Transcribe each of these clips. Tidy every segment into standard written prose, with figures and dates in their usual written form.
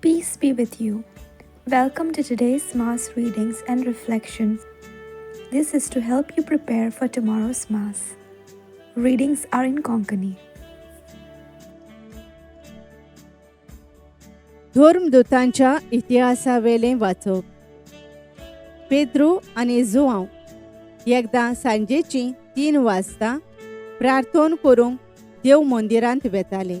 Peace be with you. Welcome to today's Mass readings and reflections. This is to help you prepare for tomorrow's Mass. Readings are in Konkani. धर्मदूतांच्या इतिहासावेलें वाचप. पेद्रू आनी जुआंव एकदां सांजेचीं 3 वाजता प्रार्थन करूंक देव मंदिरांत वेताले.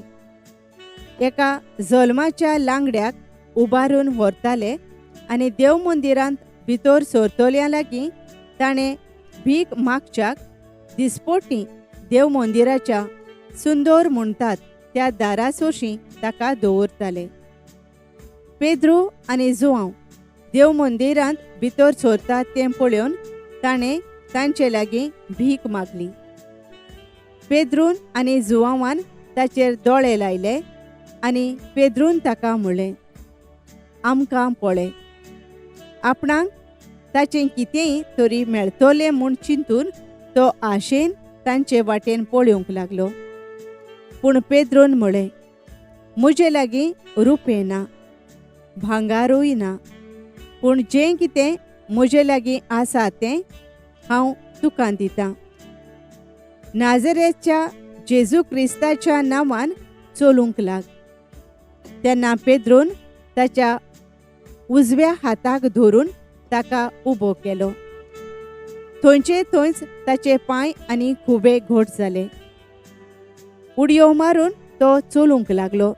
एका जल्माच्या लांगड्याक उबारून व्हरताले आनी देव मंदिरांत भितर सरतल्या लागीं ताणें भीक मागच्याक दिसपोटी देव मंदिराच्या सुंदर म्हणटात त्या दारा सोशीं ताका दवरताले. पेद्रू आनी जुआंव देव मंदिरांत भितर सरतात तें पळोवन ताणें तांचे लागीं भीक मागली. पेद्रून आनी जुआंवान ताचेर दोळे लायले आनी पेद्रून ताका म्हणलें, आमकां पळय. आपणाक ताचें कितेंय तरी मेळटलें म्हूण चिंतून तो आशेन तांचे वाटेन पळोवंक लागलो. पूण पेद्रून म्हणलें, म्हजे लागीं रुपये ना, भांगारूय ना, पूण जें कितें म्हजे लागीं आसा तें हांव तुका दितां. नाझरेच्या जेजू क्रिस्ताच्या नांवान चलूंक लाग. तेन्ना पेद्रून ताच्या उजव्या हाताक धरून ताका उबो केलो. थंयचे थंयच ताचे पांय आनी खुबे घट जाले. उडयो मारून तो चलूंक लागलो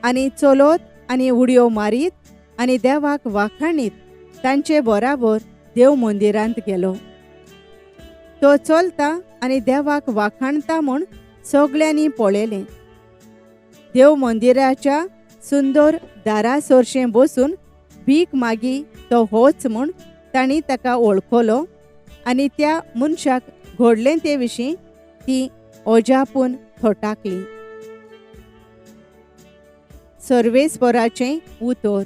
आनी चलत आनी उडयो मारीत आनी देवाक वाखाणीत तांचे बराबर देव मंदिरांत गेलो. तो चलता आनी देवाक वाखाणता म्हूण सगळ्यांनी पळयलें. देव मंदिराच्या सुंदर दारा सरशें बसून भीक मागी तो होच म्हूण तांणी ताका वळखलो आनी त्या मनशाक घडलें ते विशीं ती अजापून थोटाकली. सर्वेस्पराचें उतर.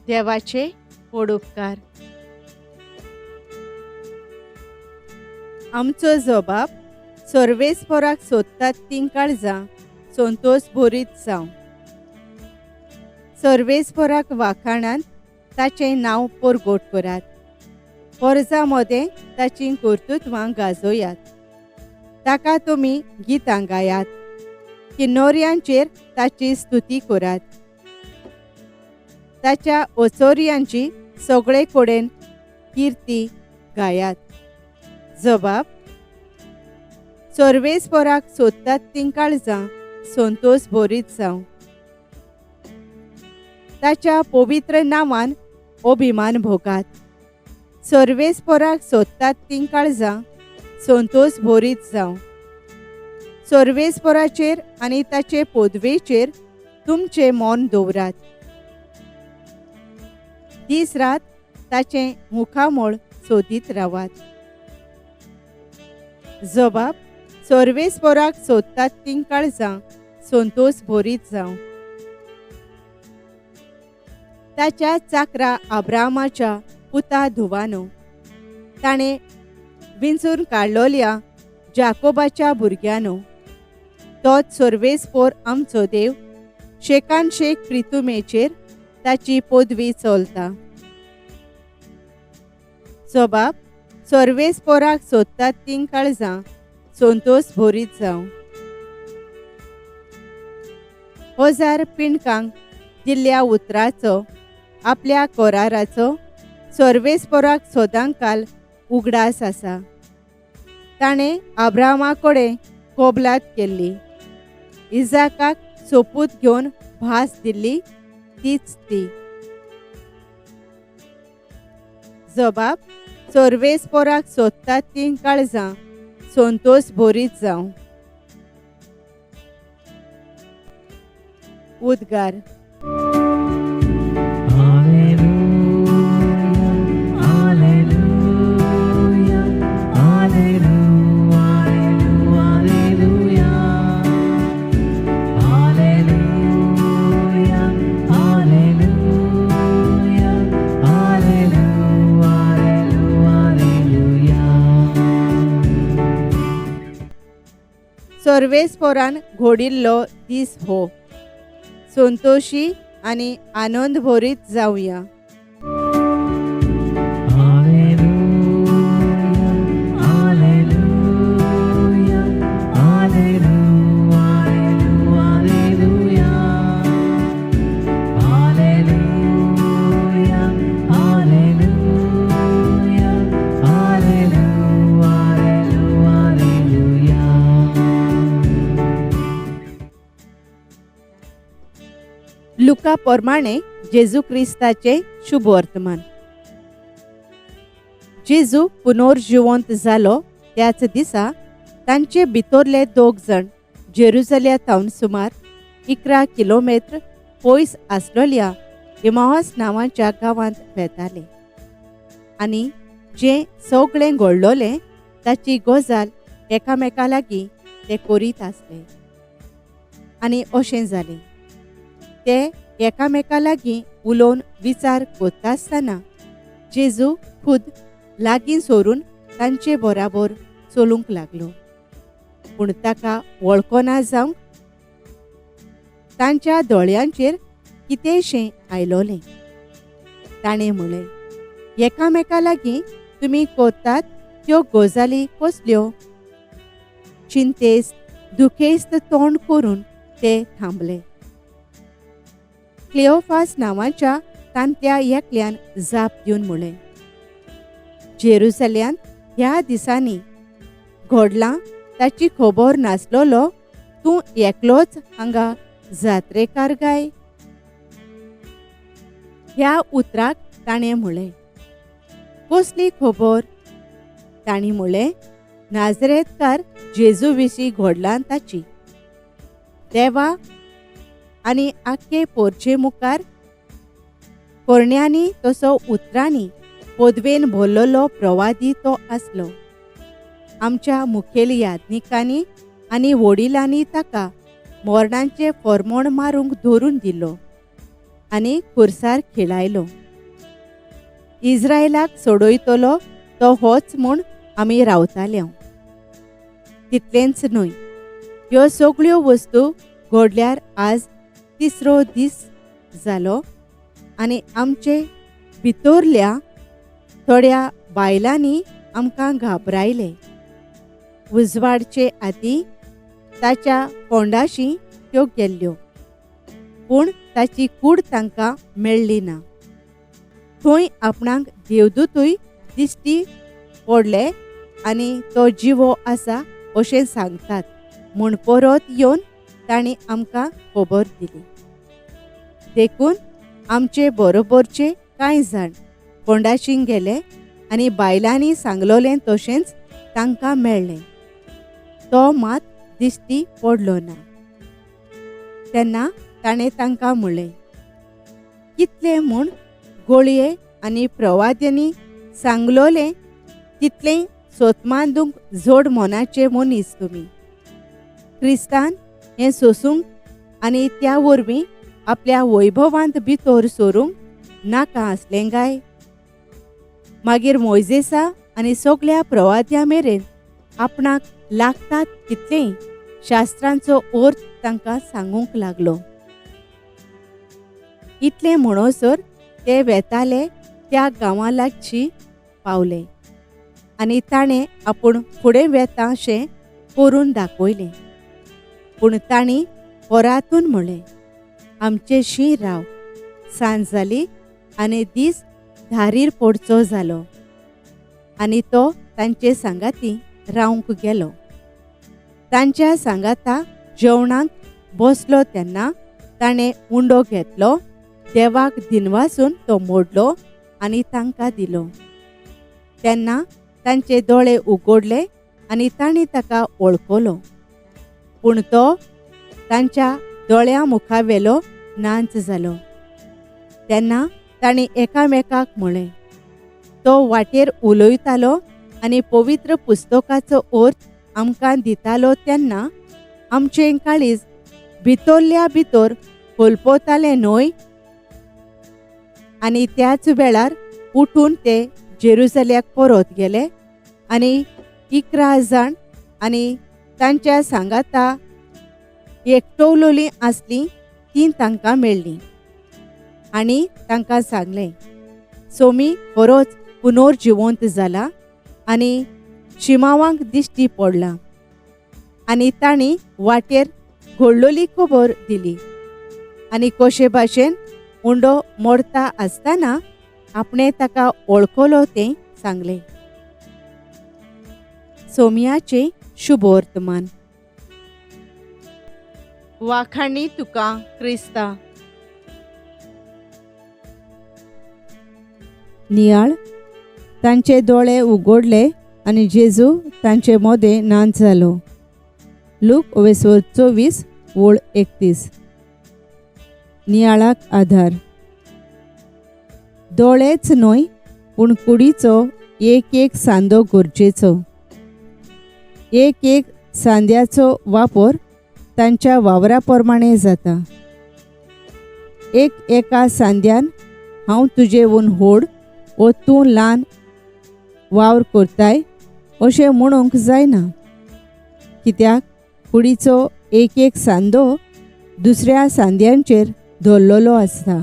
देवाचे पडुपकार. आमचो जबाब सर्वेस्पराक सोदतात तीं काळजां संतोष भरीत जावं. सर्वेस्पराक वाखाणांत ताचें नांव परगट करात. पोरजा मदें ताचीं कर्तृत्वां गाजोयात. ताका तुमी गितां गायात. किन्नोर्यांचेर ताची स्तुती करात. ताच्या ओचोर्यांची सगळे कडेन किर्ती गायात. जबाब सर्वेस्पराक सोदतात तीं काळजां संतोष भरीत जावं. ताच्या पवित्र नांवान अभिमान भोगात. सर्वेस्पराक सोदतात तीं काळजां संतोष भरीत जावं. सर्वेस्पराचेर आनी ताचे पदवेचेर तुमचें मन दवरात. दीस रात ताचें मुखामळ सोदीत रावात. जबाब सर्वेस्पराक सोदतात तीं काळजां संतोष भरीत जावं. ताच्या चाकरा आब्रामाच्या पुता धुवानो, ताणें विंचून काडलोल्या जाकोबाच्या भुरग्यानो, तोच सर्वेस्पोर आमचो देव शेकान शेक प्रितुमेचेर ताची पदवी चलता. जबाब सर्वेस्पराक सोदतात तीं काळजां संतोष भरीत जावं. 1000 पिंडकांक दिल्ल्या उतराचो आपल्या कराराचो सर्वेस्पराक सदांकाल उगडास आसा. ताणें आब्रामा कडेन कबलात केल्ली, इजाकाक सोपूत घेवन भास दिल्ली तीच ती. जबाब सर्वेस्पराक सोदतात तीं काळजां संतोष भरीत जावं. उद्गार. सर्वेस्परान घडिल्लो दीस हो. संतोशी आनी आनंद भरीत जावया. Alleluia, Alleluia, Alleluia, Alleluia, Alleluia, Alleluia, Alleluia. लुका प्रमाणे जेजू क्रिस्ताचे शुभ वर्तमान. जेजू पुनर्जिवंत जालो त्याच दिसा तांचे भितरले दोग जाण जेरुजल्या थावन सुमार 11 किलोमेत्र पयस आसलेल्या इमाहस नांवाच्या गांवांत वेताले आनी जें सगळें घडलोलें ताची गजाल एकामेका लागीं ते करीत आसले. आनी अशें जालें, ते एकामेका लागीं उलोवन विचार करता आसतना जेजू खुद लागीं सरून तांचे बराबर चलूंक लागलो. पूण ताका वळखना जावंक तांच्या दोळ्यांचेर कितेंशें आयलोलें. ताणें म्हणलें, एकामेका लागीं तुमी करतात त्यो गजाली कसल्यो? चिंतेस्त दुखेस्त तोंड करून ते थांबले. क्लिओफास नांवाच्या तांतल्या एकल्यान जाप दिवन म्हणलें, जेरुसल्यांत ह्या दिसांनी घडलां ताची खबर नासलोलो तूं एकलोच हांगा जात्रेकार गाय? ह्या उतराक ताणें म्हणलें, कसली खबर? तांणी म्हणलें, नाजरेतकार जेजू विशीं घडलां ताची. देवा आनी आख्खे पोरचे मुखार करण्यांनी तसो उतरांनी पदवेन भरलेलो प्रवादी तो आसलो. आमच्या मुखेल याज्ञिकांनी आनी वडिलांनी ताका मरणाचें फर्मोण मारूंक धरून दिलो आनी खुर्सार खिळायलो. इज्रायलाक सोडयतलो तो होच म्हूण आमी रावताले. तितलेंच न्हय, ह्यो सगळ्यो वस्तू घडल्यार आज तिसरो दीस जालो आनी आमचे भितरल्या थोड्या बायलांनी आमकां घाबरायले. उजवाडचे आदीं ताच्या फोंडाशी त्यो गेल्ल्यो, पूण ताची कूड तांकां मेळ्ळी ना. थंय आपणाक देवदूतूय दिश्टी पडले आनी तो जिवो आसा अशें सांगतात म्हूण परत येवन तांणी आमकां खबर दिली. देखून आमचे बरोबरचे कांय जाण फोंडाशीं गेले आनी बायलांनी सांगलोलें तशेंच तांकां मेळ्ळें. तो मात दिश्टी पडलो ना. तेन्ना ताणें तांकां म्हणलें, कितलें म्हूण गोळये आनी प्रवाद्यांनी सांगलोलें तितलें सोतमांदूंक जोड मनाचे मनीस तुमी. क्रिस्तान हें सोसूंक आनी त्या वरवीं आपल्या वैभवांत भितर सरूंक नाका आसलें काय? मागीर मोयजेसा आनी सगल्या प्रवाद्या मेरेन आपणाक लागतात तितलेंय शास्त्रांचो अर्थ तांकां सांगूंक लागलो. इतलें म्हणसर ते वेताले त्या गांवा लागची पावले आनी ताणें आपूण फुडें वेता अशें करून दाखयलें. पूण तांणी परातून म्हणलें, आमचेशी राव, सांज जाली आनी दीस धारीर पडचो जालो. आनी तो तांचे सांगाती रावंक गेलो. तांच्या सांगाता जेवणाक बसलो तेन्ना ताणें उंडो घेतलो, देवाक दिनवासून तो मोडलो आनी तांकां दिलो. तेन्ना तांचे दोळे उगडले आनी तांणी ताका वळखलो, पूण तो तांच्या दोळ्या मुखावेलो नाच जालो. तेन्ना तांणी एकामेकाक म्हळें, तो वाटेर उलयतालो आनी पवित्र पुस्तकाचो अर्थ आमकां दितालो तेन्ना आमचें काळीज भितरल्या भितर होलपतालें न्हय? आनी त्याच वेळार उठून ते जेरुजल्याक परत गेले आनी 11 जाण आनी तांच्या सांगाता एकटवलोलीं आसलीं तीं तांकां मेळ्ळीं आनी तांकां सांगलें, सोमी खरोच पुनर्जिवंत जाला आनी शिमावांक दिश्टी पडला. आनी तांणी वाटेर घडलोली खबर दिली आनी कशे भाशेन उंडो मोडता आसतना आपणें ताका वळखलो तें सांगलें. सोमयाचें शुभवर्तमान. वाखाणी तुका क्रिस्ता. नियाळ. तांचे दोळे उगडले आनी जेजू तांचे मदें नाच जालो. लूक ओवेसवर 24 ओळ 31. नियाळाक आधार. दोळेच न्हय पूण कुडीचो एक एक सांदो गरजेचो. एक एक सांद्याचो वापर तांच्या वावरा प्रमाणे जाता. एक एका सांद्यान हांव तुजेवून व्हड वो तूं ल्हान वावर करताय अशें म्हणूंक जायना, कित्याक कुडीचो एक एक सांदो दुसऱ्या सांद्यांचेर धरलेलो आसता.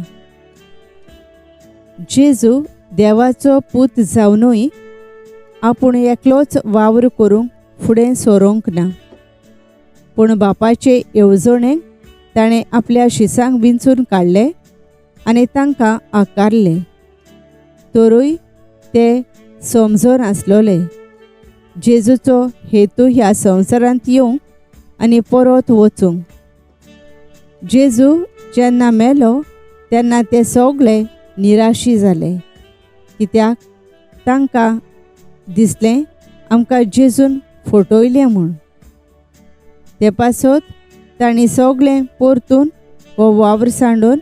जेजू देवाचो पूत जावनूय आपूण एकलोच वावर करूंक फुडें सरोंक ना, पूण बापाचे येवजणेक ताणें आपल्या शिसांक विंचून काडले आनी तांकां आकारले. तरूय ते समजून आसलोले जेजूचो हेतू ह्या संवसारांत येवंक आनी परत वचूंक. जेजू जेन्ना मेलो तेन्ना ते सगळे निराशी जाले, कित्याक तांकां दिसलें आमकां जेजून फटयलें म्हूण. ते पासत तांणी सगळें परतून हो वावर सांडून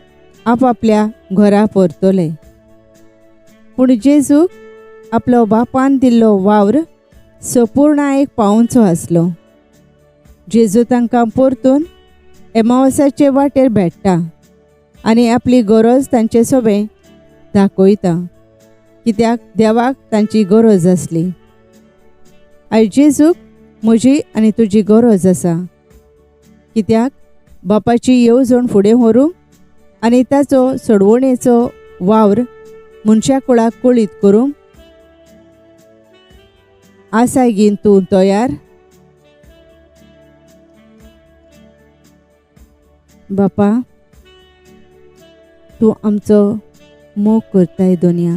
आपापल्या घरा परतले. पूण जेजूक आपलो बापान दिल्लो वावर सपूर्णायेक पावोवचो आसलो. जेजू तांकां परतून एमावसाचे वाटेर भेट्टा आनी आपली गरज तांचे सोबें दाखयता, कित्याक देवाक तांची गरज आसली. आयज जेजूक म्हजी आनी तुजी गरज आसा, कित्याक बापाची येवजण फुडें व्हरूंक आनी ताचो सोडवणेचो वावर मनशा कुळाक कळीत करूंक. आसाय गीन तूं तयार? बापा, तूं आमचो मोग करताय दोनया.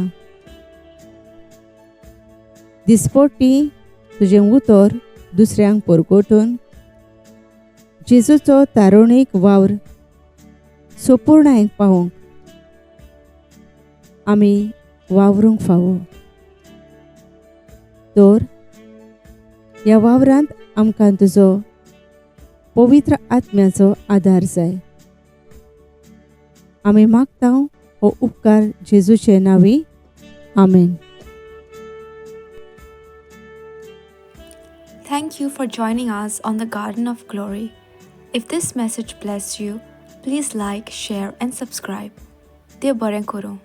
दिसपट्टी तुजें उतर दुसऱ्यांक परगटून जेजूचो तारुणीक वावर सोपूर्णायेक पावोवंक आमी वावरूंक फावो. तर ह्या वावरांत आमकां तुजो पवित्र आत्म्याचो आदार जाय. आमी मागता हो उपकार जेजूचे नांवी. आमेन. Thank you for joining us on the Garden of Glory. If this message blessed you, please like, share, and subscribe. देव बरें करूं.